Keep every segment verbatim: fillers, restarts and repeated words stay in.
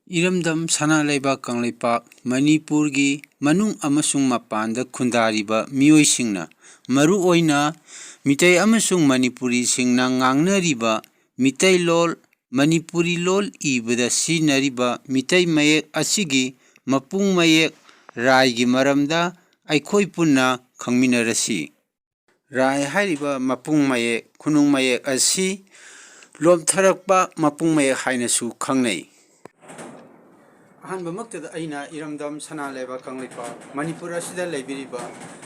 ꯏꯔꯝꯗꯝ ꯁꯅꯥ ꯂꯩꯕꯥꯛ ꯀꯪꯂꯩꯄꯥꯛ ꯃꯅꯤꯄꯨꯔꯒꯤ ꯃꯅꯨꯡ ꯑꯃꯁꯨꯡ ꯃꯄꯥꯟꯗ ꯈꯨꯟꯗꯥꯔꯤꯕ ꯃꯤꯑꯣꯏꯁꯤꯡꯅ, ꯃꯔꯨꯑꯣꯏꯅ ꯃꯤꯇꯩ ꯑꯃꯁꯨꯡ ꯃꯅꯤꯄꯨꯔꯤꯁꯤꯡꯅ ꯉꯥꯡꯅꯔꯤꯕ ꯃꯤꯇꯩꯂꯣꯜ, ꯃꯅꯤꯄꯨꯔꯤ ꯂꯣꯜ ꯏꯕꯗ ꯁꯤꯖꯤꯟꯅꯔꯤꯕ ꯃꯤꯇꯩ ꯃꯌꯦꯛ ꯑꯁꯤꯒꯤ ꯃꯄꯨꯡ ꯃꯌꯦꯛ ꯔꯥꯏꯒꯤ ꯃꯔꯝꯗ ꯑꯩꯈꯣꯏ ꯄꯨꯟꯅ ꯈꯪꯃꯤꯟꯅꯔꯁꯤ꯫ ꯔꯥꯏ ꯍꯥꯏꯔꯤꯕ ꯃꯄꯨꯡ ꯃꯌꯦꯛ, ꯈꯨꯅꯨꯡ ꯃꯌꯦꯛ ꯑꯁꯤ ꯂꯣꯝꯊꯔꯛꯄ ꯃꯄꯨꯡ ꯃꯌꯦꯛ ꯍꯥꯏꯅꯁꯨ ꯈꯪꯅꯩ꯫ ꯑꯍꯥꯟꯕꯃꯛꯇꯗ ꯑꯩꯅ ꯏꯔꯝꯗꯝ ꯁꯅꯥ ꯂꯩꯕꯥꯛ ꯀꯪꯂꯩꯄꯥꯛ ꯃꯅꯤꯄꯨꯔ ꯑꯁꯤꯗ ꯂꯩꯕꯤꯔꯤꯕ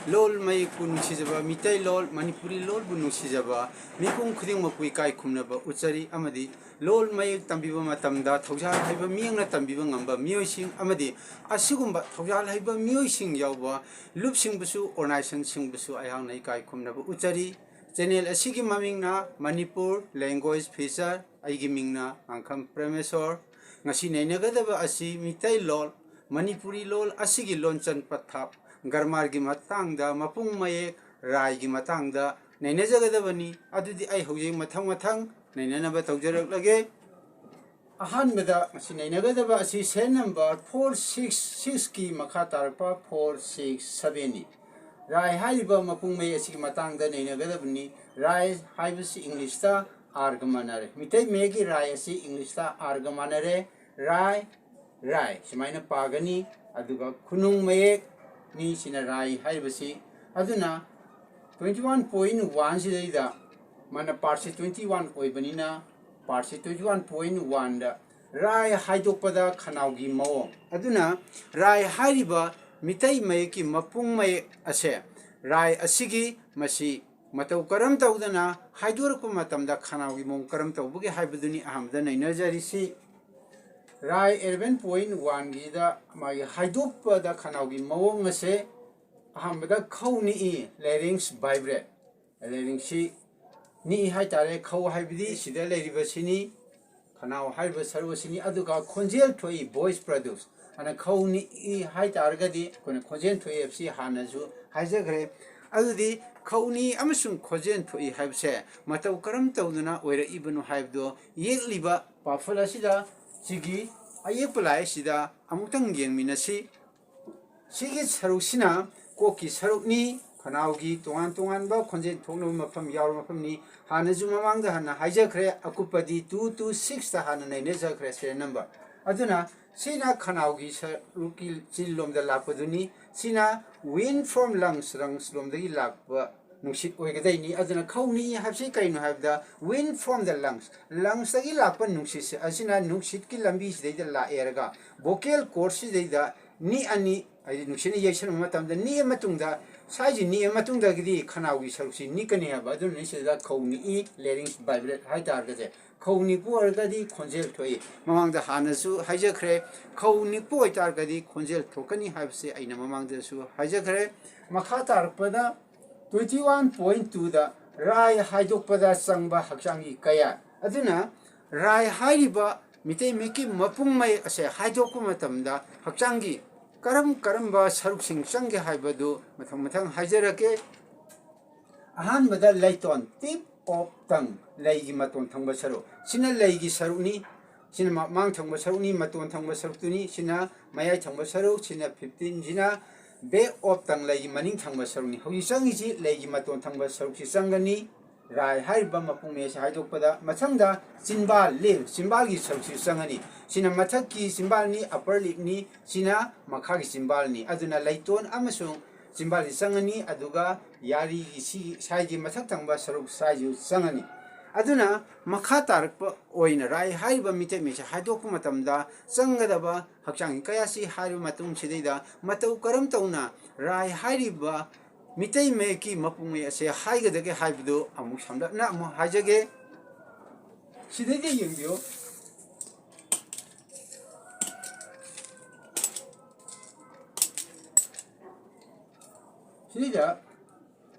ꯂꯣꯜ ꯃꯌꯦꯛꯄꯨ ꯅꯨꯡꯁꯤꯖꯕ, ꯃꯤꯇꯩ ꯂꯣꯜ, ꯃꯅꯤꯄꯨꯔꯤ ꯂꯣꯜꯕꯨ ꯅꯨꯡꯁꯤꯖꯕ ꯃꯤꯄꯨꯝ ꯈꯨꯗꯤꯡꯃꯛꯄꯨ ꯏꯀꯥꯏ ꯈꯨꯝꯅꯕ ꯎꯠꯆꯔꯤ꯫ ꯑꯃꯗꯤ ꯂꯣꯜ ꯃꯌꯦꯛ ꯇꯝꯕꯤꯕ ꯃꯇꯝꯗ ꯊꯧꯖꯥꯜ ꯍꯩꯕ ꯃꯤꯌꯥꯝꯅ ꯇꯝꯕꯤꯕ ꯉꯝꯕ ꯃꯤꯑꯣꯏꯁꯤꯡ ꯑꯃꯗꯤ ꯑꯁꯤꯒꯨꯝꯕ ꯊꯧꯖꯥꯜ ꯍꯩꯕ ꯃꯤꯑꯣꯏꯁꯤꯡ ꯌꯥꯎꯕ ꯂꯨꯞꯁꯤꯡꯕꯨꯁꯨ, ꯑꯣꯔꯒꯅꯥꯏꯖꯦꯁꯟꯁꯤꯡꯕꯨꯁꯨ ꯑꯩꯍꯥꯛꯅ ꯏꯀꯥꯏ ꯈꯨꯝꯅꯕ ꯎꯠꯆꯔꯤ꯫ ꯆꯦꯅꯦꯜ ꯑꯁꯤꯒꯤ ꯃꯃꯤꯡꯅ ꯃꯅꯤꯄꯨꯔ ꯂꯦꯡꯒ꯭ꯋꯦꯖ ꯐꯤꯆꯔ, ꯑꯩꯒꯤ ꯃꯤꯡꯅ ꯉꯥꯡꯈꯝ ꯄ꯭ꯔꯦꯃꯦꯁꯣꯔ꯫ ꯉꯁꯤ ꯅꯩꯅꯒꯗꯕ ꯑꯁꯤ ꯃꯤꯇꯩꯂꯣꯜ, ꯃꯅꯤꯄꯨꯔꯤ ꯂꯣꯜ ꯑꯁꯤꯒꯤ ꯂꯣꯟꯆꯟ ꯄꯊꯥꯞ, ꯒ꯭ꯔꯥꯃꯥꯔꯒꯤ ꯃꯇꯥꯡꯗ, ꯃꯄꯨꯡ ꯃꯌꯦꯛ ꯔꯥꯏꯒꯤ ꯃꯇꯥꯡꯗ ꯅꯩꯅꯖꯒꯗꯕꯅꯤ꯫ ꯑꯗꯨꯗꯤ ꯑꯩ ꯍꯧꯖꯤꯛ ꯃꯊꯪ ꯃꯊꯪ ꯅꯩꯅꯅꯕ ꯇꯧꯖꯔꯛꯂꯒꯦ꯫ ꯑꯍꯥꯟꯕꯗ ꯉꯁꯤ ꯅꯩꯅꯒꯗꯕ ꯑꯁꯤ ꯁꯦꯠ ꯅꯝꯕꯔ ꯐꯣꯔ ꯁꯤꯛꯁ ꯁꯤꯛꯁꯀꯤ ꯃꯈꯥ ꯇꯥꯔꯛꯄ ꯐꯣꯔ ꯁꯤꯛꯁ ꯁꯕꯦꯟꯅꯤ꯫ ꯔꯥꯏ ꯍꯥꯏꯔꯤꯕ ꯃꯄꯨꯡ ꯃꯌꯦꯛ ꯑꯁꯤꯒꯤ ꯃꯇꯥꯡꯗ ꯅꯩꯅꯒꯗꯕꯅꯤ꯫ ꯔꯥꯏ ꯍꯥꯏꯕꯁꯤ ꯏꯪꯂꯤꯁꯇ ꯑꯥꯔꯒ ꯃꯥꯟꯅꯔꯦ꯫ ꯃꯤꯇꯩ ꯃꯌꯦꯛꯀꯤ ꯔꯥꯏ ꯑꯁꯤ ꯏꯪꯂꯤꯁꯇ ꯑꯥꯔꯒ ꯃꯥꯟꯅꯔꯦ꯫ ꯔꯥꯏ, ꯔꯥꯏ ꯁꯨꯃꯥꯏꯅ ꯄꯥꯒꯅꯤ꯫ ꯑꯗꯨꯒ ꯈꯨꯅꯨꯡ ꯃꯌꯦꯛꯅꯤ ꯁꯤꯅ ꯔꯥꯏ ꯍꯥꯏꯔꯤꯕꯁꯤ꯫ ꯑꯗꯨꯅ ꯇ꯭ꯋꯦꯟꯇꯤ ꯋꯥꯟ ꯄꯣꯏꯟ ꯋꯥꯟꯁꯤꯗꯩꯗ ꯃꯥꯅ ꯄꯥꯔꯠꯁꯤ ꯇ꯭ꯋꯦꯟꯇꯤ ꯋꯥꯟ ꯑꯣꯏꯕꯅꯤꯅ ꯄꯥꯔꯠꯁꯤ ꯇ꯭ꯋꯦꯟꯇꯤ ꯋꯥꯟ ꯄꯣꯏꯟ ꯋꯥꯟꯗ ꯔꯥꯏ ꯍꯥꯏꯗꯣꯛꯄꯗ ꯈꯅꯥꯎꯒꯤ ꯃꯑꯣꯡ꯫ ꯑꯗꯨꯅ ꯔꯥꯏ ꯍꯥꯏꯔꯤꯕ ꯃꯤꯇꯩ ꯃꯌꯦꯛꯀꯤ ꯃꯄꯨꯡ ꯃꯌꯦꯛ ꯑꯁꯦ, ꯔꯥꯏ ꯑꯁꯤꯒꯤ ꯃꯁꯤ ꯃꯇꯧ ꯀꯔꯝ ꯇꯧꯗꯅ ꯍꯥꯏꯗꯣꯔꯛꯄ ꯃꯇꯝꯗ ꯈꯅꯥꯎꯒꯤ ꯃꯑꯣꯡ ꯀꯔꯝ ꯇꯧꯕꯒꯦ ꯍꯥꯏꯕꯗꯨꯅꯤ ꯑꯍꯥꯟꯕꯗ ꯅꯩꯅꯖꯔꯤꯁꯤ꯫ ꯔꯥꯏ ꯑꯦꯂꯚꯦꯟ ꯄꯣꯏꯟ ꯋꯥꯟꯒꯤꯗ ꯃꯥꯒꯤ ꯍꯥꯏꯗꯣꯛꯄꯗ ꯈꯅꯥꯎꯒꯤ ꯃꯑꯣꯡ ꯑꯁꯦ ꯑꯍꯥꯟꯕꯗ ꯈꯧ ꯅꯤꯛꯏ, larynx vibrate꯫ Larynxꯁꯤ ꯅꯤꯛꯏ ꯍꯥꯏꯇꯥꯔꯦ꯫ ꯈꯧ ꯍꯥꯏꯕꯗꯤ ꯁꯤꯗ ꯂꯩꯔꯤꯕꯁꯤꯅꯤ, ꯈꯅꯥꯎ ꯍꯥꯏꯔꯤꯕ ꯁꯔꯨꯛ ꯑꯁꯤꯅꯤ꯫ ꯑꯗꯨꯒ ꯈꯣꯟꯖꯦꯜ ꯊꯣꯛꯏ, voice produce꯫ ꯑꯗꯨꯅ ꯈꯧ ꯅꯤꯛꯏ ꯍꯥꯏꯇꯥꯔꯒꯗꯤ ꯑꯩꯈꯣꯏꯅ ꯈꯣꯟꯖꯦꯜ ꯊꯣꯛꯏ ꯍꯥꯏꯕꯁꯤ ꯍꯥꯟꯅꯁꯨ ꯍꯥꯏꯖꯈ꯭ꯔꯦ꯫ ꯑꯗꯨꯗꯤ ꯈꯧ ꯅꯤꯛꯏ ꯑꯃꯁꯨꯡ ꯈꯣꯟꯖꯦꯜ ꯊꯣꯛꯏ ꯍꯥꯏꯕꯁꯦ ꯃꯇꯧ ꯀꯔꯝ ꯇꯧꯗꯅ ꯑꯣꯏꯔꯛꯏꯕꯅꯣ ꯍꯥꯏꯕꯗꯣ ꯌꯦꯛꯂꯤꯕ ꯄꯥꯐꯜ ꯑꯁꯤꯗ ꯁꯤꯒꯤ ꯑꯌꯦꯛꯄ ꯂꯥꯏ ꯑꯁꯤꯗ ꯑꯃꯨꯛꯇꯪ ꯌꯦꯡꯃꯤꯟꯅꯁꯤ꯫ ꯁꯤꯒꯤ ꯁꯔꯨꯛꯁꯤꯅ ꯀꯣꯛꯀꯤ ꯁꯔꯨꯛꯅꯤ, ꯈꯅꯥꯎꯒꯤ ꯇꯣꯉꯥꯟ ꯇꯣꯉꯥꯟꯕ ꯈꯣꯟꯖꯦꯜ ꯊꯣꯛꯅꯕ ꯃꯐꯝ ꯌꯥꯎꯔꯕ ꯃꯐꯝꯅꯤ꯫ ꯍꯥꯟꯅꯁꯨ ꯃꯃꯥꯡꯗ ꯍꯥꯟꯅ ꯍꯥꯏꯖꯈ꯭ꯔꯦ, ꯑꯀꯨꯞꯄꯗꯤ two to six ꯇ ꯍꯥꯟꯅ ꯅꯩꯅꯖꯈ꯭ꯔꯦ serial number꯫ ꯑꯗꯨꯅ ꯁꯤꯅ ꯈꯅꯥꯎꯒꯤ ꯁꯔꯨꯛꯀꯤ ꯆꯤꯟꯂꯣꯝꯗ ꯂꯥꯛꯄꯗꯨꯅꯤ꯫ ꯁꯤꯅ wind from lungs, lungs ꯂꯣꯝꯗꯒꯤ ꯂꯥꯛꯄ ꯅꯨꯡꯁꯤꯠ ꯑꯣꯏꯒꯗꯣꯏꯅꯤ꯫ ꯑꯗꯨꯅ ꯈꯧꯅꯤ ꯍꯥꯏꯕꯁꯤ ꯀꯔꯤꯅꯣ ꯍꯥꯏꯕꯗ, wind from the lungs, lungs ꯇꯒꯤ ꯂꯥꯛꯄ ꯅꯨꯡꯁꯤꯠꯁꯦ ꯑꯁꯤꯅ ꯅꯨꯡꯁꯤꯠꯀꯤ ꯂꯝꯕꯤꯁꯤꯗꯩꯗ ꯂꯥꯛꯑꯦꯔꯒ vocal cord ꯁꯤꯗꯩꯗ ꯅꯤꯛꯑꯅꯤ, ꯍꯥꯏꯗꯤ ꯅꯨꯡꯁꯤꯠꯅ ꯌꯩꯁꯟꯕ ꯃꯇꯝꯗ ꯅꯤꯛꯑ ꯃꯇꯨꯡꯗ, ꯁ꯭ꯋꯥꯏꯁꯤ ꯅꯤꯛꯑ ꯃꯇꯨꯡꯗꯒꯤꯗꯤ ꯈꯅꯥꯎꯒꯤ ꯁꯔꯨꯛꯁꯤ ꯅꯤꯛꯀꯅꯤ ꯍꯥꯏꯕ꯫ ꯑꯗꯨꯅ ꯁꯤꯗ ꯈꯧ ꯅꯤꯛꯏ, larynx vibrate ꯍꯥꯏꯇꯥꯔꯒꯗꯤ꯫ ꯈꯧ ꯅꯤꯛꯄ ꯑꯣꯏꯔꯒꯗꯤ ꯈꯣꯟꯖꯦꯜ ꯊꯣꯛꯏ꯫ ꯃꯃꯥꯡꯗ ꯍꯥꯟꯅꯁꯨ ꯍꯥꯏꯖꯈ꯭ꯔꯦ, ꯈꯧ ꯅꯤꯛꯄ ꯑꯣꯏꯇꯥꯔꯒꯗꯤ ꯈꯣꯟꯖꯦꯜ ꯊꯣꯛꯀꯅꯤ ꯍꯥꯏꯕꯁꯦ ꯑꯩꯅ ꯃꯃꯥꯡꯗꯁꯨ ꯍꯥꯏꯖꯈ꯭ꯔꯦ꯫ ꯃꯈꯥ ꯇꯥꯔꯛꯄꯗ twenty one point two ꯗ ꯔꯥꯏ ꯍꯥꯏꯗꯣꯛꯄꯗ ꯆꯪꯕ ꯍꯛꯆꯥꯡꯒꯤ ꯀꯌꯥꯠ꯫ ꯑꯗꯨꯅ ꯔꯥꯏ ꯍꯥꯏꯔꯤꯕ ꯃꯤꯇꯩ ꯃꯌꯦꯛꯀꯤ ꯃꯄꯨꯡ ꯃꯌꯦꯛ ꯑꯁꯦ ꯍꯥꯏꯗꯣꯛꯄ ꯃꯇꯝꯗ ꯍꯛꯆꯥꯡꯒꯤ ꯀꯔꯝ ꯀꯔꯝꯕ ꯁꯔꯨꯛꯁꯤꯡ ꯆꯪꯒꯦ ꯍꯥꯏꯕꯗꯨ ꯃꯊꯪ ꯃꯊꯪ ꯍꯥꯏꯖꯔꯛꯀꯦ꯫ ꯑꯍꯥꯟꯕꯗ ꯂꯩꯇꯣꯟ, tip of tongue, ꯂꯩꯒꯤ ꯃꯇꯣꯟ ꯊꯪꯕ ꯁꯔꯨꯛ꯫ ꯁꯤꯅ ꯂꯩꯒꯤ ꯁꯔꯨꯛꯅꯤ, ꯁꯤꯅ ꯃꯃꯥꯡ ꯊꯪꯕ ꯁꯔꯨꯛꯅꯤ, ꯃꯇꯣꯟ ꯊꯪꯕ ꯁꯔꯨꯛꯇꯨꯅꯤ꯫ ꯁꯤꯅ ꯃꯌꯥꯏ ꯊꯪꯕ ꯁꯔꯨꯛ, ꯁꯤꯅ fifteen, ꯁꯤꯅ back of tongue, ꯂꯩꯒꯤ ꯃꯅꯤꯡ ꯊꯪꯕ ꯁꯔꯨꯛꯅꯤ꯫ ꯍꯧꯖꯤꯛ ꯆꯪꯉꯤꯁꯤ ꯂꯩꯒꯤ ꯃꯇꯣꯟ ꯊꯪꯕ ꯁꯔꯨꯛꯁꯤ ꯆꯪꯒꯅꯤ꯫ ꯔꯥꯏ ꯍꯥꯏꯔꯤꯕ ꯃꯄꯨꯡ ꯃꯌꯦꯛꯁꯤ ꯍꯥꯏꯗꯣꯛꯄꯗ, ꯃꯊꯪꯗ ꯆꯤꯟꯕꯥꯜ, lip, ꯆꯤꯟꯕꯥꯜꯒꯤ ꯁꯔꯨꯛꯁꯤ ꯆꯪꯉꯅꯤ꯫ ꯁꯤꯅ ꯃꯊꯛꯀꯤ ꯆꯤꯟꯕꯥꯜꯅꯤ, upper lip ꯅꯤ, ꯁꯤꯅ ꯃꯈꯥꯒꯤ ꯆꯤꯟꯕꯥꯜꯅꯤ꯫ ꯑꯗꯨꯅ ꯂꯩꯇꯣꯟ ꯑꯃꯁꯨꯡ ꯆꯤꯟꯕꯥꯜꯁꯤ ꯆꯪꯉꯅꯤ, ꯑꯗꯨꯒ ꯌꯥꯔꯤꯒꯤ ꯁꯤ ꯁ꯭ꯋꯥꯏꯒꯤ ꯃꯊꯛ ꯊꯪꯕ ꯁꯔꯨꯛ ꯁ꯭ꯋꯥꯏꯁꯨ ꯆꯪꯉꯅꯤ꯫ ꯑꯗꯨꯅ ꯃꯈꯥ ꯇꯥꯔꯛꯄ ꯑꯣꯏꯅ ꯔꯥꯏ ꯍꯥꯏꯔꯤꯕ ꯃꯤꯇꯩ ꯃꯌꯦꯛꯁꯦ ꯍꯥꯏꯗꯣꯛꯄ ꯃꯇꯝꯗ ꯆꯪꯒꯗꯕ ꯍꯛꯆꯥꯡꯒꯤ ꯀꯌꯥꯠꯁꯤ ꯍꯥꯏꯔꯕ ꯃꯇꯨꯡꯁꯤꯗꯩꯗ ꯃꯇꯧ ꯀꯔꯝ ꯇꯧꯅ ꯔꯥꯏ ꯍꯥꯏꯔꯤꯕ ꯃꯤꯇꯩ ꯃꯌꯦꯛꯀꯤ ꯃꯄꯨꯡ ꯃꯌꯦꯛ ꯑꯁꯦ ꯍꯥꯏꯒꯗꯒꯦ ꯍꯥꯏꯕꯗꯨ ꯑꯃꯨꯛ ꯁꯝꯂꯞꯅ ꯑꯃꯨꯛ ꯍꯥꯏꯖꯒꯦ꯫ ꯁꯤꯗꯩꯗ ꯌꯦꯡꯕꯤꯌꯨ꯫ ꯁꯤꯗ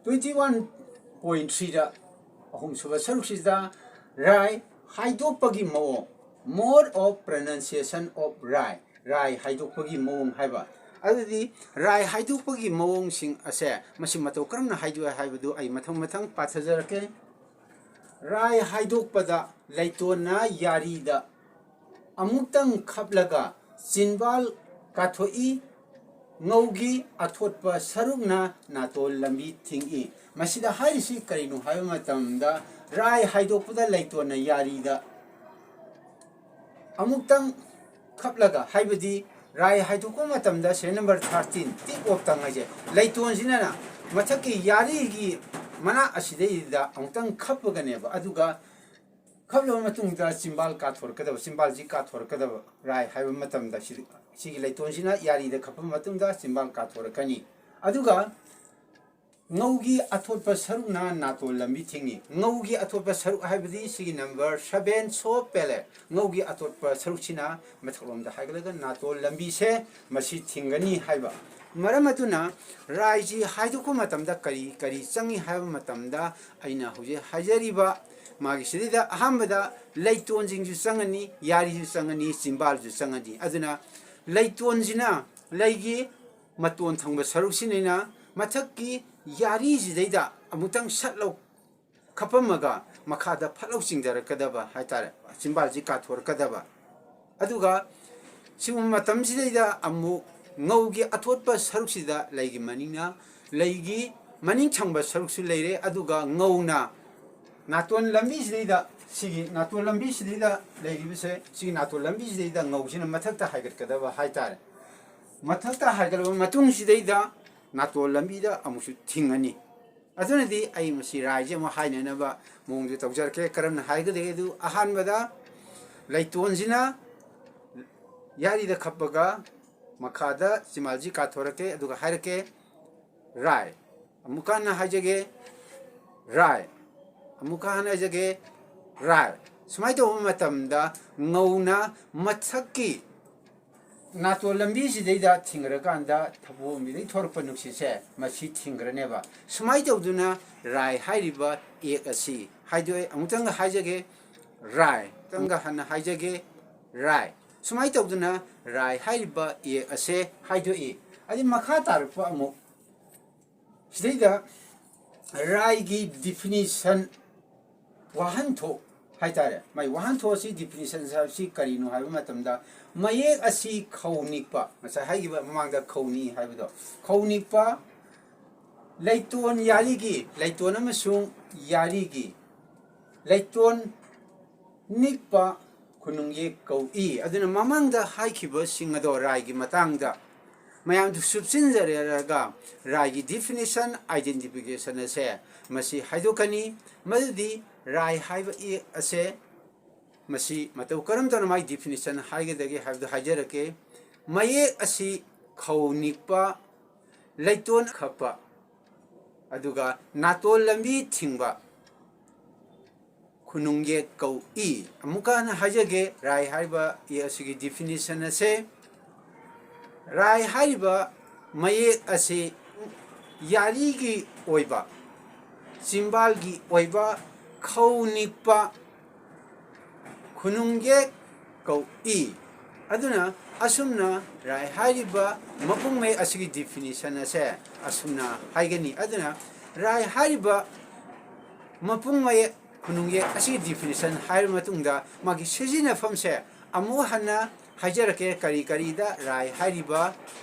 twenty one point three ꯗ ꯑꯍꯨꯝꯁꯨꯕ ꯁꯔꯨꯛꯁꯤꯗ ꯔꯥꯏ ꯍꯥꯏꯗꯣꯛꯄꯒꯤ ꯃꯑꯣꯡ, mode of pronunciation of ꯔꯥꯏ, ꯔꯥꯏ ꯍꯥꯏꯗꯣꯛꯄꯒꯤ ꯃꯑꯣꯡ ꯍꯥꯏꯕ꯫ ꯑꯗꯨꯗꯤ ꯔꯥꯏ ꯍꯥꯏꯗꯣꯛꯄꯒꯤ ꯃꯑꯣꯡꯁꯤꯡ ꯑꯁꯦ ꯃꯁꯤ ꯃꯇꯧ ꯀꯔꯝꯅ ꯍꯥꯏꯗꯣꯛꯑꯦ ꯍꯥꯏꯕꯗꯨ ꯑꯩ ꯃꯊꯪ ꯃꯊꯪ ꯄꯥꯊꯖꯔꯛꯀꯦ꯫ ꯔꯥꯏ ꯍꯥꯏꯗꯣꯛꯄꯗ ꯂꯩꯇꯣꯟꯅ ꯌꯥꯔꯤꯗ ꯑꯃꯨꯛꯇꯪ ꯈꯞꯂꯒ ꯆꯤꯟꯕꯥꯜ ꯀꯥꯊꯣꯛꯏ, ꯉꯧꯒꯤ ꯑꯊꯣꯠꯄ ꯁꯔꯨꯛꯅ ꯅꯥꯇꯣꯟ ꯂꯝꯕꯤ ꯊꯤꯡꯏ꯫ ꯃꯁꯤꯗ ꯍꯥꯏꯔꯤꯁꯤ ꯀꯔꯤꯅꯣ ꯍꯥꯏꯕ ꯃꯇꯝꯗ, ꯔꯥꯏ ꯍꯥꯏꯗꯣꯛꯄꯗ ꯂꯩꯇꯣꯟꯅ ꯌꯥꯔꯤꯗ ꯑꯃꯨꯛꯇꯪ ꯈꯞꯂꯒ, ꯍꯥꯏꯕꯗꯤ ꯔꯥꯏ ꯍꯥꯏꯗꯣꯛꯄ ꯃꯇꯝꯗ serial number thirteen, tip of tongue ꯍꯥꯏꯁꯦ, ꯂꯩꯇꯣꯟꯁꯤꯅ ꯃꯊꯛꯀꯤ ꯌꯥꯔꯤꯒꯤ ꯃꯅꯥꯛ ꯑꯁꯤꯗꯩꯗ ꯑꯃꯨꯛꯇꯪ ꯈꯞꯄꯒꯅꯦꯕ, ꯑꯗꯨꯒ ꯈꯞꯂꯕ ꯃꯇꯨꯡꯗ ꯆꯤꯝꯕꯥꯜ ꯀꯥꯊꯣꯔꯛꯀꯗꯕ, ꯆꯤꯝꯕꯥꯜꯁꯤ ꯀꯥꯊꯣꯔꯛꯀꯗꯕ꯫ ꯔꯥꯏ ꯍꯥꯏꯕ ꯃꯇꯝꯗ ꯁꯤ-, ꯁꯤꯒꯤ ꯂꯩꯇꯣꯟꯁꯤꯅ ꯌꯥꯔꯤꯗ ꯈꯞꯄ ꯃꯇꯨꯡꯗ ꯆꯤꯝꯕꯥꯜ ꯀꯥꯊꯣꯔꯛꯀꯅꯤ꯫ ꯑꯗꯨꯒ ꯉꯧꯒꯤ ꯑꯊꯣꯠꯄ ꯁꯔꯨꯛꯅ ꯅꯥꯇꯣꯟ ꯂꯝꯕꯤ ꯊꯤꯡꯏ꯫ ꯉꯧꯒꯤ ꯑꯊꯣꯠꯄ ꯁꯔꯨꯛ ꯍꯥꯏꯕꯗꯤ ꯁꯤꯒꯤ number seven, soft palate, ꯉꯧꯒꯤ ꯑꯊꯣꯠꯄ ꯁꯔꯨꯛꯁꯤꯅ ꯃꯊꯛꯂꯣꯝꯗ ꯍꯥꯏꯒꯠꯂꯒ ꯅꯥꯇꯣꯟ ꯂꯝꯕꯤꯁꯦ ꯃꯁꯤ ꯊꯤꯡꯒꯅꯤ ꯍꯥꯏꯕ꯫ ꯃꯔꯝ ꯑꯗꯨꯅ ꯔꯥꯏꯁꯤ ꯍꯥꯏꯗꯣꯛꯄ ꯃꯇꯝꯗ ꯀꯔꯤ ꯀꯔꯤ ꯆꯪꯏ ꯍꯥꯏꯕ ꯃꯇꯝꯗ, ꯑꯩꯅ ꯍꯧꯖꯤꯛ ꯍꯥꯏꯖꯔꯤꯕ ꯃꯥꯒꯤ ꯁꯤꯗꯩꯗ ꯑꯍꯥꯟꯕꯗ ꯂꯩꯇꯣꯟꯁꯤꯡꯁꯨ ꯆꯪꯉꯅꯤ, ꯌꯥꯔꯤꯁꯨ ꯆꯪꯉꯅꯤ, ꯆꯤꯝꯕꯥꯜꯁꯨ ꯆꯪꯉꯅꯤ꯫ ꯑꯗꯨꯅ ꯂꯩꯇꯣꯟꯁꯤꯅ ꯂꯩꯒꯤ ꯃꯇꯣꯟ ꯊꯪꯕ ꯁꯔꯨꯛꯁꯤꯅꯤꯅ ꯃꯊꯛꯀꯤ ꯌꯥꯔꯤꯁꯤꯗꯩꯗ ꯑꯃꯨꯛꯇꯪ ꯁꯠ ꯂꯧ ꯈꯞꯄꯝꯃꯒ ꯃꯈꯥꯗ ꯐꯠ ꯂꯧ ꯆꯤꯡꯊꯔꯛꯀꯗꯕ ꯍꯥꯏꯇꯥꯔꯦ, ꯆꯤꯝꯕꯥꯜꯁꯤ ꯀꯥꯊꯣꯔꯛꯀꯗꯕ꯫ ꯑꯗꯨꯒ ꯁꯤꯒꯨꯝꯕ ꯃꯇꯝꯁꯤꯗꯩꯗ ꯑꯃꯨꯛ ꯉꯧꯒꯤ ꯑꯊꯣꯠꯄ ꯁꯔꯨꯛꯁꯤꯗ ꯂꯩꯒꯤ ꯃꯅꯤꯡꯅ, ꯂꯩꯒꯤ ꯃꯅꯤꯡ ꯊꯪꯕ ꯁꯔꯨꯛꯁꯨ ꯂꯩꯔꯦ, ꯑꯗꯨꯒ ꯉꯧꯅ ꯅꯥꯇꯣꯟ ꯂꯝꯕꯤꯁꯤꯗꯩꯗ, ꯁꯤꯒꯤ ꯅꯥꯇꯣꯟ ꯂꯝꯕꯤꯁꯤꯗꯩꯗ ꯂꯩꯔꯤꯕꯁꯦ, ꯁꯤꯒꯤ ꯅꯥꯇꯣꯟ ꯂꯝꯕꯤꯁꯤꯗꯩꯗ ꯉꯧꯁꯤꯅ ꯃꯊꯛꯇ ꯍꯥꯏꯒꯠꯀꯗꯕ ꯍꯥꯏꯇꯥꯔꯦ꯫ ꯃꯊꯛꯇ ꯍꯥꯏꯒꯠꯂꯕ ꯃꯇꯨꯡꯁꯤꯗꯩꯗ ꯅꯥꯇꯣꯟ ꯂꯝꯕꯤꯗ ꯑꯃꯨꯛꯁꯨ ꯊꯤꯡꯉꯅꯤ꯫ ꯑꯗꯨꯅꯗꯤ ꯑꯩ ꯃꯁꯤ ꯔꯥꯏꯁꯦ ꯑꯃꯨꯛ ꯍꯥꯏꯅꯅꯕ ꯃꯑꯣꯡꯗ ꯇꯧꯖꯔꯛꯀꯦ꯫ ꯀꯔꯝꯅ ꯍꯥꯏꯒꯗꯒꯦ ꯑꯗꯨ, ꯑꯍꯥꯟꯕꯗ ꯂꯩꯇꯣꯟꯁꯤꯅ ꯌꯥꯔꯤꯗ ꯈꯞꯄꯒ ꯃꯈꯥꯗ ꯆꯤꯝꯕꯥꯜꯁꯤ ꯀꯥꯊꯣꯔꯛꯀꯦ, ꯑꯗꯨꯒ ꯍꯥꯏꯔꯛꯀꯦ, ꯔꯥꯏ꯫ ꯑꯃꯨꯛꯀ ꯍꯟꯅ ꯍꯥꯏꯖꯒꯦ, ꯔꯥꯏ꯫ ꯑꯃꯨꯛꯀ ꯍꯟꯅ ꯍꯥꯏꯖꯒꯦ, ꯔꯥꯏ꯫ ꯁꯨꯃꯥꯏꯅ ꯇꯧꯕ ꯃꯇꯝꯗ ꯉꯧꯅ ꯃꯊꯛꯀꯤ ꯅꯥꯇꯣꯟ ꯂꯝꯕꯤꯁꯤꯗꯩꯗ ꯊꯤꯡꯈ꯭ꯔꯀꯥꯟꯗ ꯊꯕꯣꯝꯕꯤꯗꯩ ꯊꯣꯔꯛꯄ ꯅꯨꯡꯁꯤꯠꯁꯦ ꯃꯁꯤ ꯊꯤꯡꯈ꯭ꯔꯅꯦꯕ꯫ ꯁꯨꯃꯥꯏꯅ ꯇꯧꯗꯨꯅ ꯔꯥꯏ ꯍꯥꯏꯔꯤꯕ ꯑꯦꯛ ꯑꯁꯤ ꯍꯥꯏꯗꯣꯛꯑꯦ꯫ ꯑꯃꯨꯛꯇꯪꯒ ꯍꯥꯏꯖꯒꯦ, ꯔꯥꯏ꯫ ꯑꯃꯨꯛꯇꯪꯒ ꯍꯟꯅ ꯍꯥꯏꯖꯒꯦ, ꯔꯥꯏ꯫ ꯁꯨꯃꯥꯏꯅ ꯇꯧꯗꯨꯅ ꯔꯥꯏ ꯍꯥꯏꯔꯤꯕ ꯑꯦꯛ ꯑꯁꯦ ꯍꯥꯏꯗꯣꯛꯏ꯫ ꯑꯗꯩ ꯃꯈꯥ ꯇꯥꯔꯛꯄ ꯑꯃꯨꯛ ꯁꯤꯗꯩꯗ ꯔꯥꯏꯒꯤ definition, ꯋꯥꯍꯟꯊꯣꯛ, ꯍꯥꯏꯇꯥꯔꯦ꯫ ꯃꯥꯏ ꯋꯥꯍꯟꯊꯣꯛ ꯑꯁꯤ, ꯗꯤꯐꯤꯅꯤꯁꯟ ꯑꯁꯤ ꯀꯔꯤꯅꯣ ꯍꯥꯏꯕ ꯃꯇꯝꯗ, ꯃꯌꯦꯛ ꯑꯁꯤ ꯈꯧ ꯅꯤꯛꯄ, ꯉꯁꯥꯏ ꯍꯥꯏꯈꯤꯕ ꯃꯃꯥꯡꯗ ꯈꯧ ꯅꯤꯛꯏ ꯍꯥꯏꯕꯗꯣ, ꯈꯧ ꯅꯤꯛꯄ, ꯂꯩꯇꯣꯟ ꯌꯥꯔꯤꯒꯤ, ꯂꯩꯇꯣꯟ ꯑꯃꯁꯨꯡ ꯌꯥꯔꯤꯒꯤ, ꯂꯩꯇꯣꯟ ꯅꯤꯛꯄ ꯈꯨꯅꯨꯡ ꯌꯦꯛ ꯀꯧꯏ꯫ ꯑꯗꯨꯅ ꯃꯃꯥꯡꯗ ꯍꯥꯏꯈꯤꯕꯁꯤꯡ ꯑꯗꯣ ꯔꯥꯏꯒꯤ ꯃꯇꯥꯡꯗ ꯃꯌꯥꯝꯗꯨ ꯁꯨꯞꯆꯤꯟꯖꯔꯒ ꯔꯥꯏꯒꯤ ꯗꯤꯐꯤꯅꯤꯁꯟ, ꯑꯥꯏꯗꯦꯟꯇꯤꯐꯤꯀꯦꯁꯟ ꯑꯁꯦ ꯃꯁꯤ ꯍꯥꯏꯗꯣꯛꯀꯅꯤ꯫ ꯃꯗꯨꯗꯤ ꯔꯥꯏ ꯍꯥꯏꯕ ꯌꯦꯛ ꯑꯁꯦ ꯃꯁꯤ ꯃꯇꯧ ꯀꯔꯝ ꯇꯧꯅ ꯃꯥꯒꯤ ꯗꯤꯐꯤꯅꯤꯁꯟ ꯍꯥꯏꯒꯗꯒꯦ ꯍꯥꯏꯕꯗꯨ ꯍꯥꯏꯖꯔꯛꯀꯦ꯫ ꯃꯌꯦꯛ ꯑꯁꯤ ꯈꯧ ꯅꯤꯛꯄ, ꯂꯩꯇꯣꯟ ꯈꯛꯄ, ꯑꯗꯨꯒ ꯅꯥꯇꯣꯟ ꯂꯝꯕꯤ ꯊꯤꯡꯕ ꯈꯨꯅꯨꯡ ꯌꯦꯛ ꯀꯧꯏ꯫ ꯑꯃꯨꯛꯀ ꯍꯟꯅ ꯍꯥꯏꯖꯒꯦ, ꯔꯥꯏ ꯍꯥꯏꯔꯤꯕ ꯌꯦꯛ ꯑꯁꯤꯒꯤ ꯗꯤꯐꯤꯅꯤꯁꯟ ꯑꯁꯦ, ꯔꯥꯏ ꯍꯥꯏꯔꯤꯕ ꯃꯌꯦꯛ ꯑꯁꯤ ꯌꯥꯔꯤꯒꯤ ꯑꯣꯏꯕ, ꯆꯤꯝꯕꯥꯜꯒꯤ ꯑꯣꯏꯕ, ꯈꯧ ꯅꯤꯛꯄ ꯈꯨꯅꯨꯡ ꯌꯦꯛ ꯀꯧꯏ꯫ ꯑꯗꯨꯅ ꯑꯁꯨꯝꯅ ꯔꯥꯏ ꯍꯥꯏꯔꯤꯕ ꯃꯄꯨꯡ ꯃꯌꯦꯛ ꯑꯁꯤꯒꯤ ꯗꯤꯐꯤꯅꯤꯁꯟ ꯑꯁꯦ ꯑꯁꯨꯝꯅ ꯍꯥꯏꯒꯅꯤ꯫ ꯑꯗꯨꯅ ꯔꯥꯏ ꯍꯥꯏꯔꯤꯕ ꯃꯄꯨꯡ ꯃꯌꯦꯛ ꯈꯨꯅꯨꯡ ꯌꯦꯛ ꯑꯁꯤꯒꯤ ꯗꯤꯐꯤꯅꯤꯁꯟ ꯍꯥꯏꯔꯕ ꯃꯇꯨꯡꯗ, ꯃꯥꯒꯤ ꯁꯤꯖꯤꯟꯅꯐꯝꯁꯦ ꯑꯃꯨꯛ ꯍꯟꯅ ꯍꯥꯏꯖꯔꯛꯀꯦ, ꯀꯔꯤ ꯀꯔꯤꯗ ꯔꯥꯏ ꯍꯥꯏꯔꯤꯕ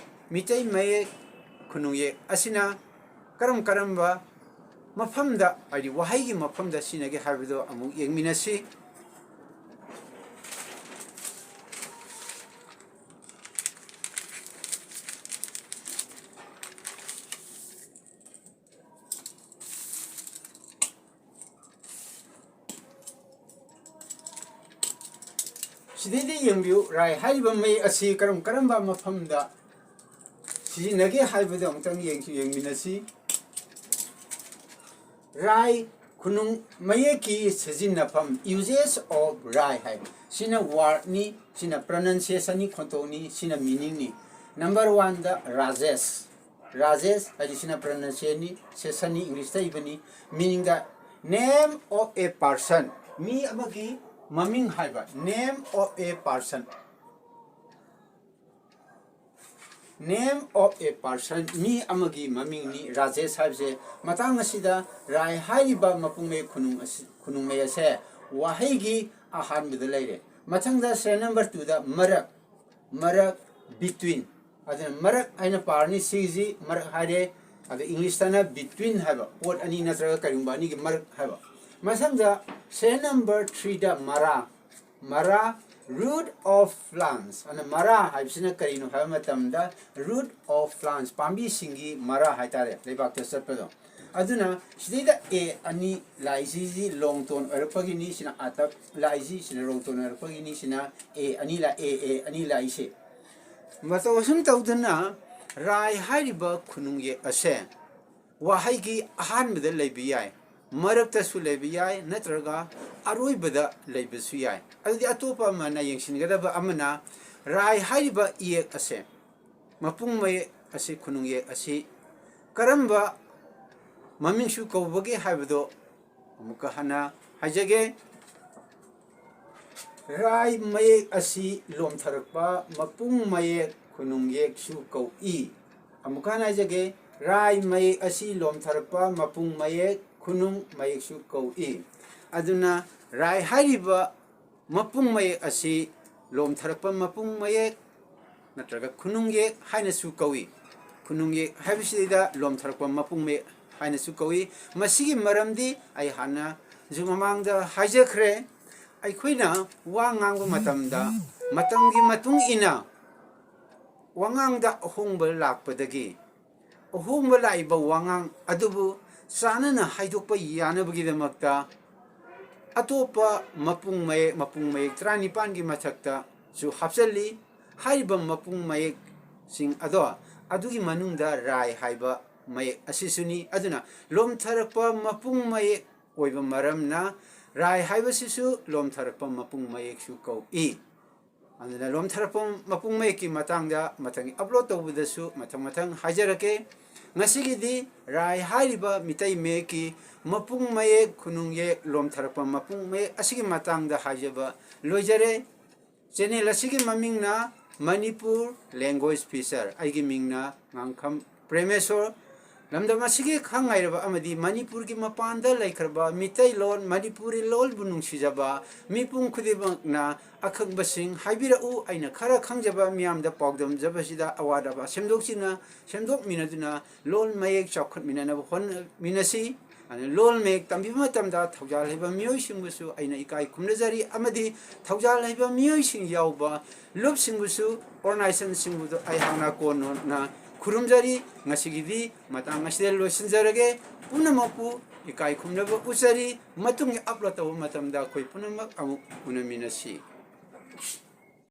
ꯃꯤꯇꯩ ꯃꯌꯦꯛ ꯈꯨꯅꯨꯡ ꯌꯦꯛ ꯑꯁꯤꯅ ꯀꯔꯝ ꯀꯔꯝꯕ ꯃꯐꯝꯗ, ꯍꯥꯏꯗꯤ ꯋꯥꯍꯩꯒꯤ ꯃꯐꯝꯗ ꯁꯤꯖꯤꯟꯅꯒꯦ ꯍꯥꯏꯕꯗꯣ ꯑꯃꯨꯛ ꯌꯦꯡꯃꯤꯟꯅꯁꯤ꯫ ꯁꯤꯗꯩꯗ ꯌꯦꯡꯕꯤꯌꯨ, ꯔꯥꯏ ꯍꯥꯏꯔꯤꯕ ꯃꯌꯦꯛ ꯑꯁꯤ ꯀꯔꯝ ꯀꯔꯝꯕ ꯃꯐꯝꯗ ꯁꯤꯖꯤꯟꯅꯒꯦ ꯍꯥꯏꯕꯗꯨ ꯑꯃꯨꯛꯇꯪ ꯌꯦꯡꯁꯤ, ꯌꯦꯡꯃꯤꯟꯅꯁꯤ꯫ ꯔꯥꯏ ꯈꯨꯅꯨꯡ ꯃꯌꯦꯛꯀꯤ ꯁꯤꯖꯤꯟꯅꯐꯝ, uses of ꯔꯥꯏ ꯍꯥꯏ꯫ ꯁꯤꯅ ꯋꯥꯔꯗꯅꯤ, ꯁꯤꯅ ꯄ꯭ꯔꯅꯟꯁꯤꯌꯦꯁꯟꯅꯤ, ꯈꯣꯟꯊꯣꯛꯅꯤ, ꯁꯤꯅ ꯃꯤꯅꯤꯡꯅꯤ꯫ ꯅꯝꯕꯔ ꯋꯥꯟꯗ ꯔꯥꯖꯦꯁ꯫ ꯔꯥꯖꯦꯁ ꯍꯥꯏꯗꯤ ꯁꯤꯅ ꯄ꯭ꯔꯅꯟꯁꯤꯌꯦꯁꯟꯅꯤ, ꯏꯪꯂꯤꯁꯇ ꯏꯕꯅꯤ꯫ ꯃꯤꯅꯤꯡꯗ, name of a person, ꯃꯤ ꯑꯃꯒꯤ ꯃꯃꯤꯡ ꯍꯥꯏꯕ, name of a person꯫ Name of a person, ꯃꯤ ꯑꯃꯒꯤ ꯃꯃꯤꯡꯅꯤ ꯔꯥꯖꯦꯁ ꯍꯥꯏꯕꯁꯦ꯫ ꯃꯇꯥꯡ ꯑꯁꯤꯗ ꯔꯥꯏ ꯍꯥꯏꯔꯤꯕ ꯃꯄꯨꯡ ꯃꯌꯦꯛ ꯈꯨꯅꯨꯡ ꯑꯁꯤ, ꯈꯨꯅꯨꯡ ꯃꯌꯦꯛ ꯑꯁꯦ ꯋꯥꯍꯩꯒꯤ ꯑꯍꯥꯟꯕꯗ ꯂꯩꯔꯦ꯫ ꯃꯊꯪꯗ serial number two ꯗ ꯃꯔꯛ, ꯃꯔꯛ, between꯫ ꯑꯗꯨꯅ ꯃꯔꯛ ꯍꯥꯏꯅ ꯄꯥꯔꯅꯤ, ꯁꯤꯒꯤꯁꯤ ꯃꯔꯛ ꯍꯥꯏꯔꯦ꯫ ꯑꯗꯨ English ꯇꯅ between ꯍꯥꯏꯕ, ꯄꯣꯠ ꯑꯅꯤ ꯅꯠꯇ꯭ꯔꯒ ꯀꯔꯤꯒꯨꯝꯕ ꯑꯅꯤꯒꯤ ꯃꯔꯛ ꯍꯥꯏꯕ꯫ ꯃꯊꯪꯗ serial number three ꯗ ꯃꯔꯥ, ꯃꯔꯥ, root of plants꯫ ꯑꯗꯨꯅ ꯃꯔꯥ ꯍꯥꯏꯕꯁꯤꯅ ꯀꯔꯤꯅꯣ ꯍꯥꯏꯕ ꯃꯇꯝꯗ, root of plants, ꯄꯥꯝꯕꯤꯁꯤꯡꯒꯤ ꯃꯔꯥ ꯍꯥꯏꯇꯥꯔꯦ, ꯂꯩꯕꯥꯛꯇ ꯆꯠꯄꯗꯣ꯫ ꯑꯗꯨꯅ ꯁꯤꯗꯩꯗ A ꯑꯅꯤ ꯂꯥꯛꯏꯁꯤꯗꯤ long tone ꯑꯣꯏꯔꯛꯄꯒꯤꯅꯤ, ꯁꯤꯅ ꯑꯥꯇꯞ ꯂꯥꯛꯏꯁꯤ, ꯁꯤꯅ long tone ꯑꯣꯏꯔꯛꯄꯒꯤꯅꯤ, ꯁꯤꯅ A ꯑꯅꯤ ꯂꯥꯛ-, A, A ꯑꯅꯤ ꯂꯥꯛꯏꯁꯦ꯫ ꯃꯇꯧ ꯑꯁꯨꯝ ꯇꯧꯗꯅ ꯔꯥꯏ ꯍꯥꯏꯔꯤꯕ ꯈꯨꯅꯨꯡ ꯌꯦꯛ ꯑꯁꯦ ꯋꯥꯍꯩꯒꯤ ꯑꯍꯥꯟꯕꯗ ꯂꯩꯕ ꯌꯥꯏ, ꯃꯔꯛꯇꯁꯨ ꯂꯩꯕ ꯌꯥꯏ, ꯅꯠꯇ꯭ꯔꯒ ꯑꯔꯣꯏꯕꯗ ꯂꯩꯕꯁꯨ ꯌꯥꯏ꯫ ꯑꯗꯨꯗꯤ ꯑꯇꯣꯞꯄ ꯑꯃꯅ ꯌꯦꯡꯁꯤꯟꯒꯗꯕ ꯑꯃꯅ, ꯔꯥꯏ ꯍꯥꯏꯔꯤꯕ ꯏꯌꯦꯛ ꯑꯁꯦ, ꯃꯄꯨꯡ ꯃꯌꯦꯛ ꯑꯁꯤ, ꯈꯨꯅꯨꯡ ꯌꯦꯛ ꯑꯁꯤ ꯀꯔꯝꯕ ꯃꯃꯤꯡꯁꯨ ꯀꯧꯕꯒꯦ ꯍꯥꯏꯕꯗꯣ ꯑꯃꯨꯛꯀ ꯍꯟꯅ ꯍꯥꯏꯖꯒꯦ꯫ ꯔꯥꯏ ꯃꯌꯦꯛ ꯑꯁꯤ ꯂꯣꯝꯊꯔꯛꯄ ꯃꯄꯨꯡ ꯃꯌꯦꯛ ꯈꯨꯅꯨꯡ ꯌꯦꯛꯁꯨ ꯀꯧꯏ꯫ ꯑꯃꯨꯛꯀ ꯍꯟꯅ ꯍꯥꯏꯖꯒꯦ, ꯔꯥꯏ ꯃꯌꯦꯛ ꯑꯁꯤ ꯂꯣꯝꯊꯔꯛꯄ ꯃꯄꯨꯡ ꯃꯌꯦꯛ ꯈꯨꯅꯨꯡ ꯃꯌꯦꯛꯁꯨ ꯀꯧꯏ꯫ ꯑꯗꯨꯅ ꯔꯥꯏ ꯍꯥꯏꯔꯤꯕ ꯃꯄꯨꯡ ꯃꯌꯦꯛ ꯑꯁꯤ ꯂꯣꯝꯊꯔꯛꯄ ꯃꯄꯨꯡ ꯃꯌꯦꯛ ꯅꯠꯇ꯭ꯔꯒ ꯈꯨꯅꯨꯡ ꯌꯦꯛ ꯍꯥꯏꯅꯁꯨ ꯀꯧꯏ꯫ ꯈꯨꯅꯨꯡ ꯌꯦꯛ ꯍꯥꯏꯕꯁꯤꯗ ꯂꯣꯝꯊꯔꯛꯄ ꯃꯄꯨꯡ ꯃꯌꯦꯛ ꯍꯥꯏꯅꯁꯨ ꯀꯧꯏ꯫ ꯃꯁꯤꯒꯤ ꯃꯔꯝꯗꯤ ꯑꯩ ꯍꯥꯟꯅꯁꯨ ꯃꯃꯥꯡꯗ ꯍꯥꯏꯖꯈ꯭ꯔꯦ, ꯑꯩꯈꯣꯏꯅ ꯋꯥ ꯉꯥꯡꯕ ꯃꯇꯝꯗ ꯃꯇꯝꯒꯤ ꯃꯇꯨꯡ ꯏꯟꯅ ꯋꯥꯉꯥꯡꯗ ꯑꯍꯣꯡꯕ ꯂꯥꯛꯄꯗꯒꯤ, ꯑꯍꯣꯡꯕ ꯂꯥꯛꯏꯕ ꯋꯥꯉꯥꯡ ꯑꯗꯨꯕꯨ ꯆꯥꯟꯅꯅ ꯍꯥꯏꯗꯣꯛꯄ ꯌꯥꯅꯕꯒꯤꯗꯃꯛꯇ ꯑꯇꯣꯞꯄ ꯃꯄꯨꯡ ꯃꯌꯦꯛ, ꯃꯄꯨꯡ ꯃꯌꯦꯛ ꯇꯔꯥꯅꯤꯄꯥꯟꯒꯤ ꯃꯊꯛꯇꯁꯨ ꯍꯥꯞꯆꯜꯂꯤ꯫ ꯍꯥꯏꯔꯤꯕ ꯃꯄꯨꯡ ꯃꯌꯦꯛꯁꯤꯡ ꯑꯗꯣ, ꯑꯗꯨꯒꯤ ꯃꯅꯨꯡꯗ ꯔꯥꯏ ꯍꯥꯏꯕ ꯃꯌꯦꯛ ꯑꯁꯤꯁꯨꯅꯤ꯫ ꯑꯗꯨꯅ ꯂꯣꯝꯊꯔꯛꯄ ꯃꯄꯨꯡ ꯃꯌꯦꯛ ꯑꯣꯏꯕ ꯃꯔꯝꯅ ꯔꯥꯏ ꯍꯥꯏꯕꯁꯤꯁꯨ ꯂꯣꯝꯊꯔꯛꯄ ꯃꯄꯨꯡ ꯃꯌꯦꯛꯁꯨ ꯀꯧꯏ꯫ ꯑꯗꯨꯅ ꯂꯣꯝꯊꯔꯛꯄ ꯃꯄꯨꯡ ꯃꯌꯦꯛꯀꯤ ꯃꯇꯥꯡꯗ ꯃꯊꯪꯒꯤ upload ꯇꯧꯕꯗꯁꯨ ꯃꯊꯪ ꯃꯊꯪ ꯍꯥꯏꯖꯔꯛꯀꯦ꯫ ꯉꯁꯤꯒꯤꯗꯤ ꯔꯥꯏ ꯍꯥꯏꯔꯤꯕ ꯃꯤꯇꯩ ꯃꯌꯦꯛꯀꯤ ꯃꯄꯨꯡ ꯃꯌꯦꯛ, ꯈꯨꯅꯨꯡ ꯌꯦꯛ, ꯂꯣꯝꯊꯔꯛꯄ ꯃꯄꯨꯡ ꯃꯌꯦꯛ ꯑꯁꯤꯒꯤ ꯃꯇꯥꯡꯗ ꯍꯥꯏꯖꯕ ꯂꯣꯏꯖꯔꯦ꯫ Channel ꯑꯁꯤꯒꯤ ꯃꯃꯤꯡꯅ ꯃꯅꯤꯄꯨꯔ Language Feature, ꯑꯩꯒꯤ ꯃꯤꯡꯅ ꯉꯥꯡꯈꯝ ꯄ꯭ꯔꯦꯃꯦꯁꯣꯔ꯫ ꯂꯝꯗꯝ ꯑꯁꯤꯒꯤ ꯈꯪ ꯍꯩꯔꯕ ꯑꯃꯗꯤ ꯃꯅꯤꯄꯨꯔꯒꯤ ꯃꯄꯥꯟꯗ ꯂꯩꯈ꯭ꯔꯕ ꯃꯤꯇꯩꯂꯣꯟ, ꯃꯅꯤꯄꯨꯔꯤ ꯂꯣꯟꯕꯨ ꯅꯨꯡꯁꯤꯖꯕ ꯃꯤꯄꯨꯝ ꯈꯨꯗꯤꯡꯃꯛꯅ ꯑꯈꯪꯕꯁꯤꯡ ꯍꯥꯏꯕꯤꯔꯛꯎ, ꯑꯩꯅ ꯈꯔ ꯈꯪꯖꯕ ꯃꯤꯌꯥꯝꯗ ꯄꯥꯎꯗꯝꯖꯕꯁꯤꯗ ꯑꯋꯥꯠ ꯑꯄꯥ ꯁꯦꯝꯗꯣꯛꯁꯤꯟꯅ, ꯁꯦꯝꯗꯣꯛꯃꯤꯟꯅꯗꯨꯅ ꯂꯣꯟ ꯃꯌꯦꯛ ꯆꯥꯎꯈꯠꯃꯤꯟꯅꯅꯕ ꯍꯣꯠꯅꯃꯤꯟꯅꯁꯤ꯫ ꯑꯗꯨꯅ ꯂꯣꯟ ꯃꯌꯦꯛ ꯇꯝꯕꯤꯕ ꯃꯇꯝꯗ ꯊꯧꯖꯥꯜ ꯍꯩꯕ ꯃꯤꯑꯣꯏꯁꯤꯡꯕꯨꯁꯨ ꯑꯩꯅ ꯏꯀꯥꯏ ꯈꯨꯝꯅꯖꯔꯤ, ꯑꯃꯗꯤ ꯊꯧꯖꯥꯜ ꯍꯩꯕ ꯃꯤꯑꯣꯏꯁꯤꯡ ꯌꯥꯎꯕ ꯂꯨꯞꯁꯤꯡꯕꯨꯁꯨ, organization ꯁꯤꯡꯕꯨꯁꯨ ꯑꯩꯍꯥꯛꯅ ꯀꯣꯟꯅ ꯈꯨꯔꯨꯝꯖꯔꯤ꯫ ꯉꯁꯤꯒꯤꯗꯤ ꯃꯇꯥꯡ ꯑꯁꯤꯗ ꯂꯣꯏꯁꯤꯟꯖꯔꯒꯦ꯫ ꯄꯨꯝꯅꯃꯛꯄꯨ ꯏꯀꯥꯏ ꯈꯨꯝꯅꯕ ꯎꯠꯆꯔꯤ꯫ ꯃꯇꯨꯡꯒꯤ upload ꯇꯧꯕ ꯃꯇꯝꯗ ꯑꯩꯈꯣꯏ ꯄꯨꯝꯅꯃꯛ ꯑꯃꯨꯛ ꯎꯅꯃꯤꯟꯅꯁꯤ꯫